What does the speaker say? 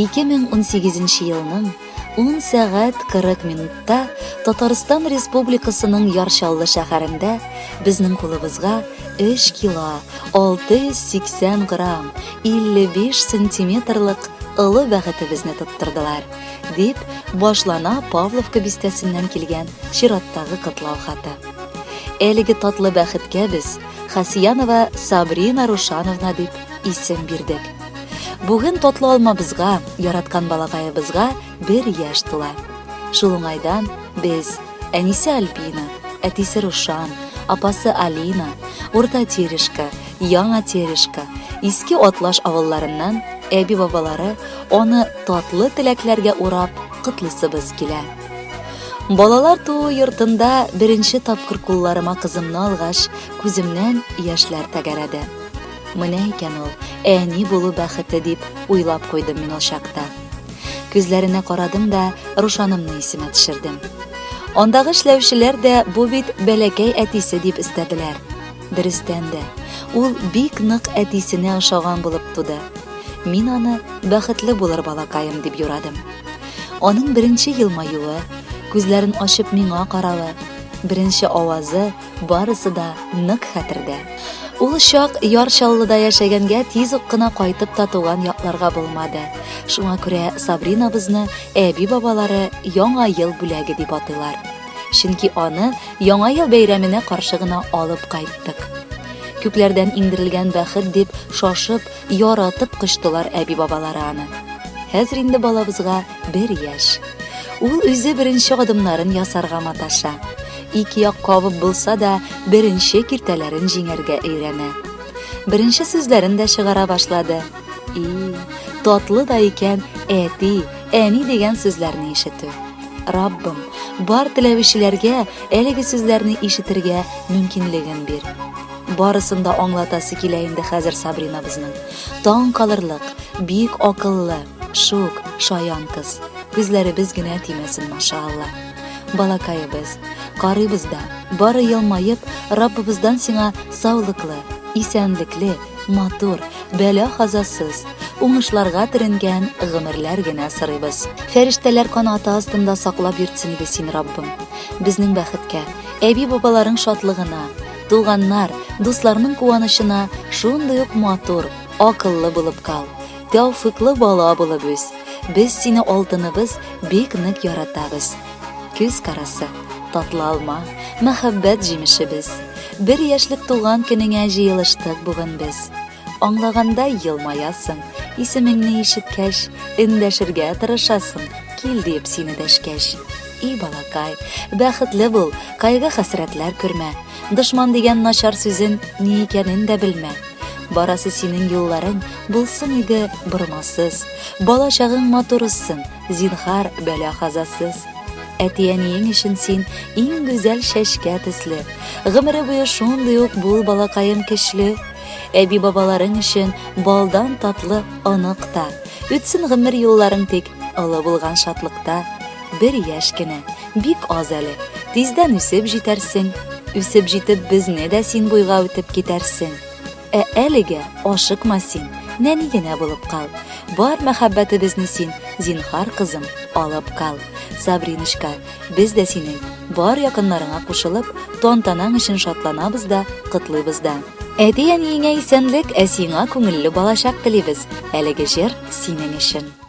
2018 елның 10 сәгать 40 минутта Татарстан Республикасының Яр Чаллы шәһәрендә безнең кулыбызга 3 кило 680 грамм 55 сантиметрлык олы бәхетебезне тоттырдылар, дип башлана Павловка бистәсеннән килгән чираттагы котлау хаты. Әлеге татлы бәхеткә без Хасиянова Сабрина Рушановна дип исем бирдек. Бүген татлы алмабызга, яраткан балакаебызга бер яшь тула. Шул уңайдан без әнисе Альбина, әтисе Рушан, апасы Алина, Урта Терешка, Яңа Терешка, Иске Атлаш авылларыннан әби-бабалары аны татлы теләкләргә урап котлыйсыбыз килә. Балалар туу йортында беренче тапкыр кулларыма кызымны алгач, күземнән яшьләр тәгәрәде. Менә икән ул, әни булу бәхете дип уйлап куйдым мин ул чакта. Күзләренә карадым да, Рушанымны исемә төшердем. Андагы эшләүчеләр дә бу бит бәләкәй әтисе дип өстәделәр. Дөрестән дә, ул бик нык әтисенә ошаган булып туды. Мин аны бәхетле булыр балакаем дип юрадым. Аның беренче елмаюы, күзләрен ачып миңа каравы, беренче авазы барысы да нык хәтердә. Ул чак Яр Чаллыда яшәгәнгә тиз үк кына кайтып та туган якларга булмады. Шуңа күрә Сабринабызны әби-бабалары Яңа ел бүләге дип атыйлар. Чөнки аны Яңа ел бәйрәменә каршы гына алып кайттык. Күкләрдән иңдерелгән бәхет дип шашып, яратып кочтылар әби-бабалары аны. Хәзер инде балабызга бер яшь. Ул үзе беренче адымнарын ясарга маташа. Ике як кабып булса да, беренче киртәләрен җиңәргә өйрәнә. Беренче сүзләрен дә чыгара башлады. И, татлы да икән әти, әни дигән сүзләрне ишетү. Раббым, бар теләүчеләргә әлеге сүзләрне ишетергә мөмкинлеген бир. Барысын да аңлатасы килә инде хәзер Сабринабызның. Таң калырлык, бик акыллы, шук, шаян кыз. Күзләребез генә тимәсен, машалла. Балакаебыз, карыйбыз да, бары елмаеп, Раббыбыздан сиңа саулыклы, исәнлекле, матур, бәла-казасыз, уңышларга төренгән гомерләр генә сорыйбыз. Фәрештәләр канаты астында саклап йөртсен иде син, Раббым. Безнең бәхеткә, әби-бабаларың шатлыгына, Туганнар, дусларның куанычына шундый ук матур, акыллы булып кал. Тәүфыклы бала булып үс. Без сине алтыныбыз бик нык яратабыз. Күз карасы, татлы алма, мәхәббәт җимешебез. Бер яшьлек туган көнеңә җыелыштык бүген без. Аңлагандай елмаясың, исемеңне ишеткәч, эндәшергә тырышасың, кил диеп сине дәшкәч. И балакай, бәхетле бул, кайгы-хәсрәтләр күрмә, дошман дигән начар сүзен ни икәнен дә белмә. Барасы синең юлларың булсын иде бормасыз, бала чагың матур узсын, зинһар бәла-казасыз. Әти-әниең өчен син иң гүзәл чәчкә төсле. Гомере буе шундый ук бул, балакаем көчле. Әби-бабаларың өчен балдан татлы онык та. Үтсен гомер юлларың тик олы булган шатлыкта. Бер яшь кенә, бик аз әле. Тиздән үсеп җитәрсең. Үсеп җитеп безне дә син буйга үтеп китәрсең. Ә әлегә ашыкма син, нәни генә булып кал. Бар мәхәббәтебезне син, зинһар кызым, алып кал. Сабриночка, без дә синең бар якыннарыңа кушылып, тантанаң өчен шатланабыз да, котлыйбыз да. Әти-әниеңә исәнлек, ә сиңа күңелле балачак телибез. Әлеге җыр синең өчен.